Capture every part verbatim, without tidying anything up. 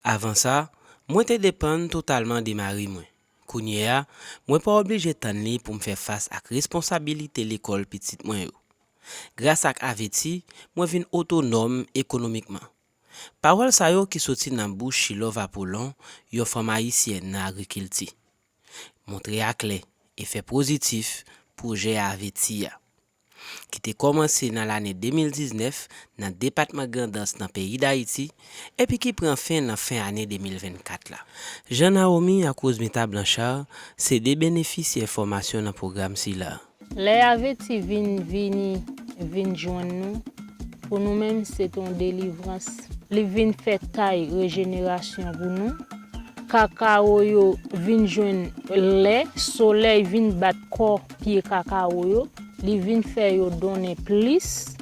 Avan sa, mwen te depann totalman de mari mwen. Kounye a, mwen pa oblije tann li pou m fè fas ak responsabilite lekòl pitit mwen yo. Gras ak Aveti, mwen vin otonòm ekonomikman. Pawòl sa yo ki soti nan bouch Shilove Apollon, yon fanm ayisyèn nan agrikilti, montre aklè efè pozitif pwojè Aveti a, ki te kòmanse nan lane de mil diznèf nan depatman Grandans nan peyi Dayiti, epi ki pran fen nan fen ane de mil vennkat la. Jean Naomi ak Rosemitha Blanchard se de benefisyè fòmasyon nan pwogram sila. Lè Aveti vin vini, vin jwenn nou, pou nou menm, se te yon delivrans. Li vin fè tay rejenerasyon pou nou. Kakawo yo vin jwenn lè, solèy vin bat kò pye kakawo yo. Li vin fè yo donnen plis.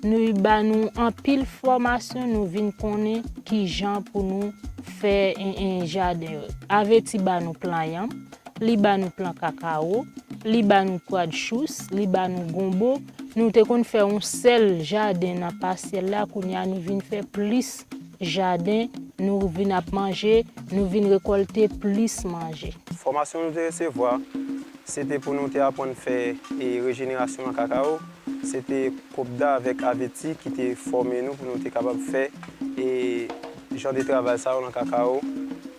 Nou ba nou anpil fòmasyon, nou vin konnen ki jan pou nou fè en, en jaden yo. Aveti ba nou plan yanm, li ba nou plan kakawo, li ba nou pwad chous, li ba nou gonbo. Nou te konn fè yon sèl jaden nan pasyèl la, kounye a nou vin fè plis jaden, nou vin ap manje, nou vin rekòlte plis manje. Fòmasyon nou te resevwa, se te pou nou te aprann fè, e, rejenerasyon an kakawo. Se te Copda avèk Aveti ki te fòme nou pou nou te kapab fè, e, jan de travay sa yo nan kakawo,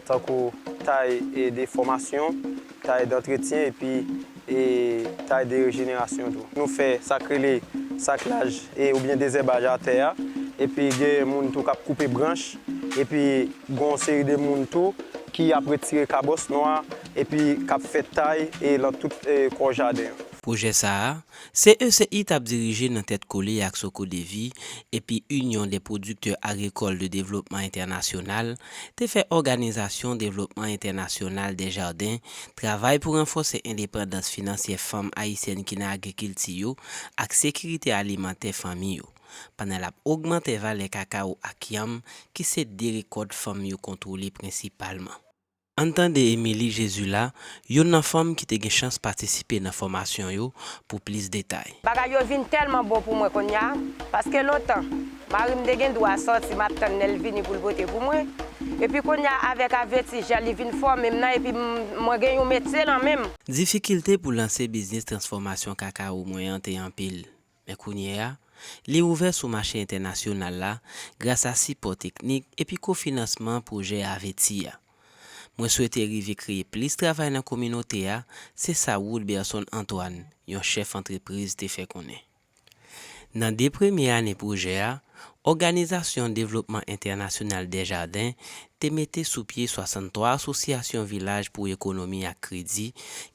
tankou tay, e, de fòmasyon, tay dantretyen, epi, e, tay de rejenerasyon tou. Nou fè sa k rele saklaj, e, oubyen dezèbaj atè a, epi gen moun tou k ap koupe branch, epi gen yon seri de moun tou ki ap retire kabòs nwa, epi k ap fè tay, e, lan tout, e, kò jaden an. Pwojè sa a, C E C I t ap dirije nan tèt kole ak Socodevi, epi Union des Producteurs Agricoles de Développement International, te fè Òganizasyon Devlopman Entènasyonal Desjardins travay pou ranfòse endepandans finansyè fanm ayisyèn ki nan agrikilti yo ak sekirite alimantè fanmi yo, pandan l ap ogmante valè kakawo ak yanm, ki se de rekòt fanm yo kontwole prensipalman. Ann tande Émilie Jesula, youn nan fanm ki te gen chans patisipe nan fòmasyon yo, pou plis detay. Bagay yo vin tèlman bon pou mwen kounye a, paske lontan, mari m te gen dwa sòti, m ap tann lè l vini pou l pote pou mwen. Epi kounye a, avèk Aveti, jan li vin fòme m nan, epi m, mwen gen yon metye nan men m. Difikilte pou lanse biznis transfòmasyon kakawo mwen an te anpil. Men kounye a, li ouvè sou mache entènasyonal la gras a sipò teknik epi kofinansman pwojè Aveti a. Mwen swete rive kreye plis travay nan kominote a, se sa Woodberson Antoine, yon chèf antrepriz, te fè konnen. Nan de premye ane pwojè a, Òganizasyon Devlopman Entènasyonal Desjardins te mete sou pye swasanntwa asosyasyon vilaj pou ekonomi ak kredi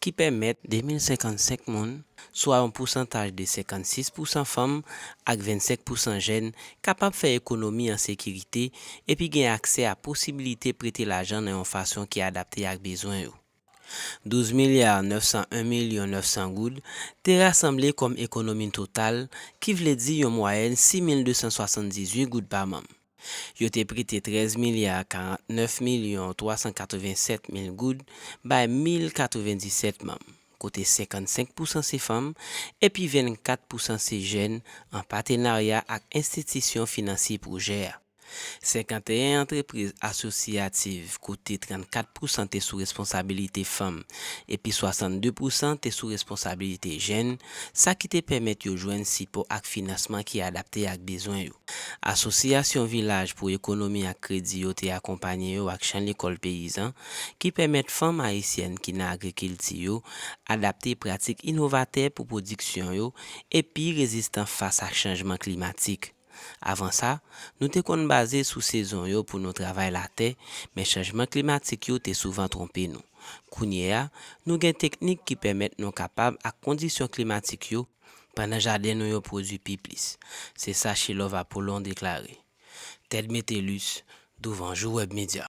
ki pèmèt de mil senkannsenk moun, swa yon pousantaj de senkannsis pousan fanm ak vennsenk pousan jèn, kapab fè ekonomi an sekirite epi gen aksè a posibilite prete lajan nan yon fason ki adapte ak bezwen yo. Douz milya nèf san en milyon nèf san goud te rasanble kòm ekonomi total, ki vle di yon mwayèn sis mil de san swasanndizuit goud pa manm. Yo te prete trèz milya karantnèf milyon twa san katrevensèt mil goud bay mil katrevendisèt manm, kote senkannsenk pousan se fanm epi vennkat pousan se jèn, an patenarya ak enstitisyon finansye pwojè a. Senkanteyen antrepriz asosyativ, kote trannkat pousan te sou responsabilite fanm epi swasannde pousan te sou responsabilite jèn, sa ki te pèmèt yo jwenn sipò ak finansman ki adapte ak bezwen yo. Asosyasyon Vilaj pou Ekonomi ak Kredi yo te akonpanye yo ak Chan Lekòl Peyizan, ki pèmèt fanm ayisyèn ki nan agrikilti yo adapte pratik inovatè pou pwodiksyon yo epi rezistan fas ak chanjman klimatik. Avan sa, nou te konn baze sou sezon yo pou nou travay latè, men chanjman klimatik yo te souvan twonpe nou. Kounye a, nou gen teknik ki pèmèt nou kapab ak kondisyon klimatik yo, pandan jaden nou yo pwodui pi plis. Se sa Shilove Apollon deklare. Ted Metellus, Douvanjou Web Media.